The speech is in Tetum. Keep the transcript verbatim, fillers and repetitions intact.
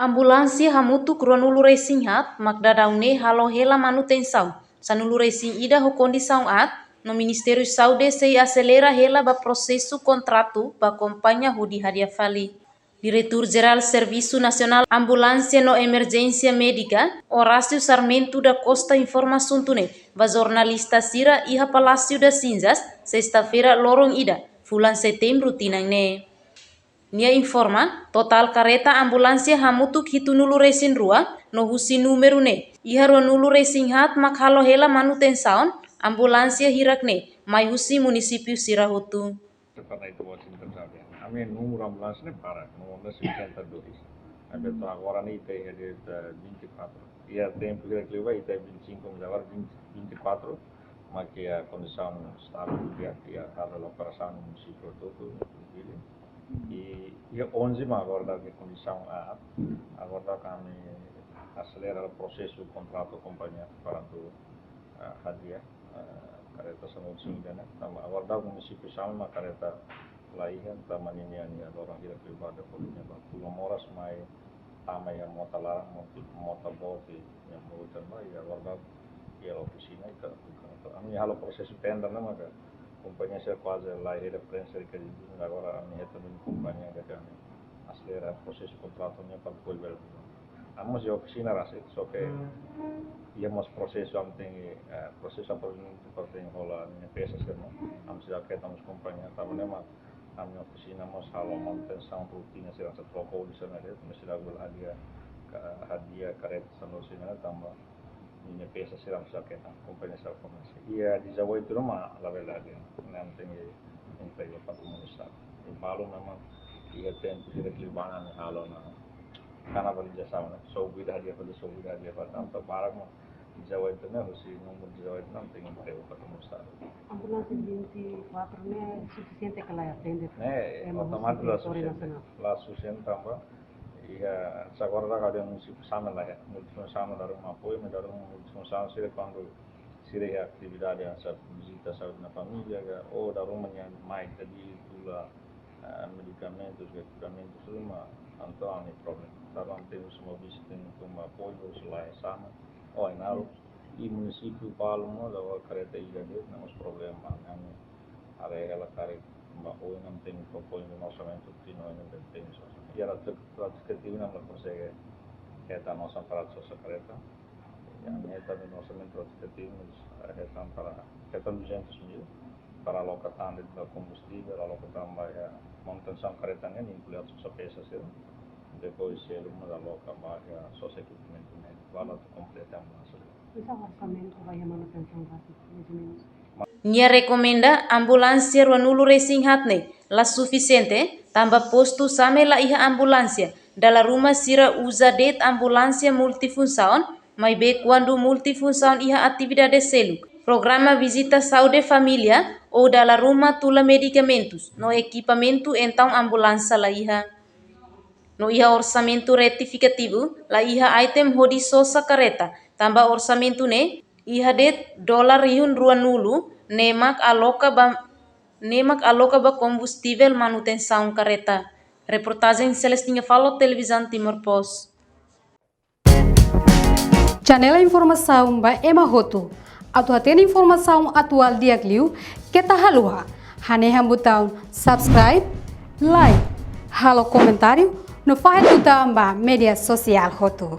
Ambulánsia hamutuk ruanulu-resin-haat mak daudaun ne'e halo hela manutensaun sanulu-resin-ida ho kondisaun aat, no Ministériu Saúde sei aselera hela ba prosesu kontratu ba kompañia hodi hadi'a fali. Diretór Jerál Servisu Nasionál Ambulánsia no Emerjénsia Médika, Horácio Sarmento da Costa, informa asuntu ne'e ba jornalista sira iha Palácio das Cinzas, sesta-feira loron ida, fulan Setembru tinan ne'e. Nia informa, totál kareta ambulánsia hamutuk hitunulu-resin-rua, no husi númeru ne'e, iha ruanulu-resin-haat mak halo hela manutensaun ambulánsia hirak ne'e, mai husi munisípiu sira hotu. Para itu buat sini terjadi. Ami númeru ambulánsia ne'e para, no onda sessenta e dois. Ami to'o agora ne'e ita iha de'it vinte e quatro. Iha tempu hirak liubá ita vinte e cinco, mas agora vinte, vinte e quatro, mak iha kondisaun estável, iha, iha halo operasaun no munisípiu hotu, hotu, hotu. I, iha onze mak agora daudaun kondisaun aat, agora daudaun ami aselera prosesu kontratu kompañia para atu, ah, hadi'a, ah, kareta sanulu-resin-ida ne'e. Tanba agora daudaun munisípiu sira mak kareta la iha, tanba ninia, ninia loron hirak liubá de'it, kolinya ba Pulau Moras mai tama iha mota laran, mota, mota boot, iha mota ba, iha agora daudaun iha ofisina, i ka, ka, ka, ami halo prosesu tender ne'e maka kompañia sira kuaze la iha referénsia, i ka, agora ami hetan kompañia ka ami aselera prosesu kontratu ne'e para apoiu bele. Ami mós iha ofisina rasik, só ke iha mós prosesu, ami tenke, eh, prosesu apa ini, para tenke hola ninia pesa sira, no ami sira ke tamos kompañia, tanba ne'e mak ami ofisina mós halo manutensaun rutina sira, hanesan troka oli sira ne'e, ami sira bele hadi'a ka, hadi'a kareta sanulu-resin-ida ne'e tanba ninia pesa sira mós ke ta kompañia sira fornese. Iha dezoito ne'e mak labele hadi'a, ne'e ami tenke entrega ba patrimóniu Estadu. I Palu memang iha tempu hirak liubá ami halo ona kanibalizasaun, ne'e. Sobu ida hadi'a fali, sobu ida hadi'a fali, tanba barak mak dezoito ne'e, husi númeru dezoito ne'e ami tenke entrega ba patrimóniu Estadu. Ambulánsia vinte e quatro ne'e sufisiente ka lae atende? Ne'e, ema husi otomátiku la diretór sufisiente. Nasionál. La sufisiente tanba iha, agora daudaun munisípiu sira la iha multifunsaun, daudaun mak apoiu, mas daudaun multifunsaun sira kuandu sira iha atividade hanesan vizita saúde na família ka, ou daudaun mak nia mai tadi tula, ah, medikamentus ka ekipamentus ruma, entaun ami problema. Daudaun temos uma vizita, temos uma apoiu, se la iha sama, ou ainda i munisípiu Palu mós, agora kareta ida de'it, ne'e mós problema, ami haree hela karik ba oin ami tenke propoin orsamentu tinan oin ami tenke sosa. Iha ratu-, ratu-, retifikativu ami la konsege hetan osan para sosa kareta. Iha, ami hetan orsamentu retifikativu, mas, eh, hetan para, hetan duzentos mil para aloka tan de'it ba kombustivel, aloka tan ba, eh, manutensaun kareta ne'e, inklui sosa pesa sira. Depois, se luma aloka ba, eh, sosa ekipamentu ne'e, ba atu kompleta ambulánsia. Oinsá orsamentu ba iha manutensaun rasik, mais ou menos? Nia rekomenda ambulánsia ruanulu-resin-haat ne'e la sufisiente, tanba postu Same la iha ambulánsia. Dala ruma sira uza de'it ambulánsia multifunsaun, maibé kuandu multifunsaun iha atividade seluk, programa vizita saúde família, ou dala ruma tula medikamentus no ekipamentu, entaun ambulánsia la iha. No iha orsamentu retifikativu, la iha item hodi sosa kareta, tanba orsamentu ne'e iha de'it dolar rihun ruanulu, ne'e mak aloka ba, ne'e mak aloka ba kombustivel manutensaun kareta. Reportajen Celestina Falo, Televizaun Timor Post. Janela informasaun ba ema hotu. Atu hatene informasaun atuál di'ak liu, keta haluha hanehan butaun subscribe, like, halo komentáriu, no fahe tutan ba média sosiál hotu.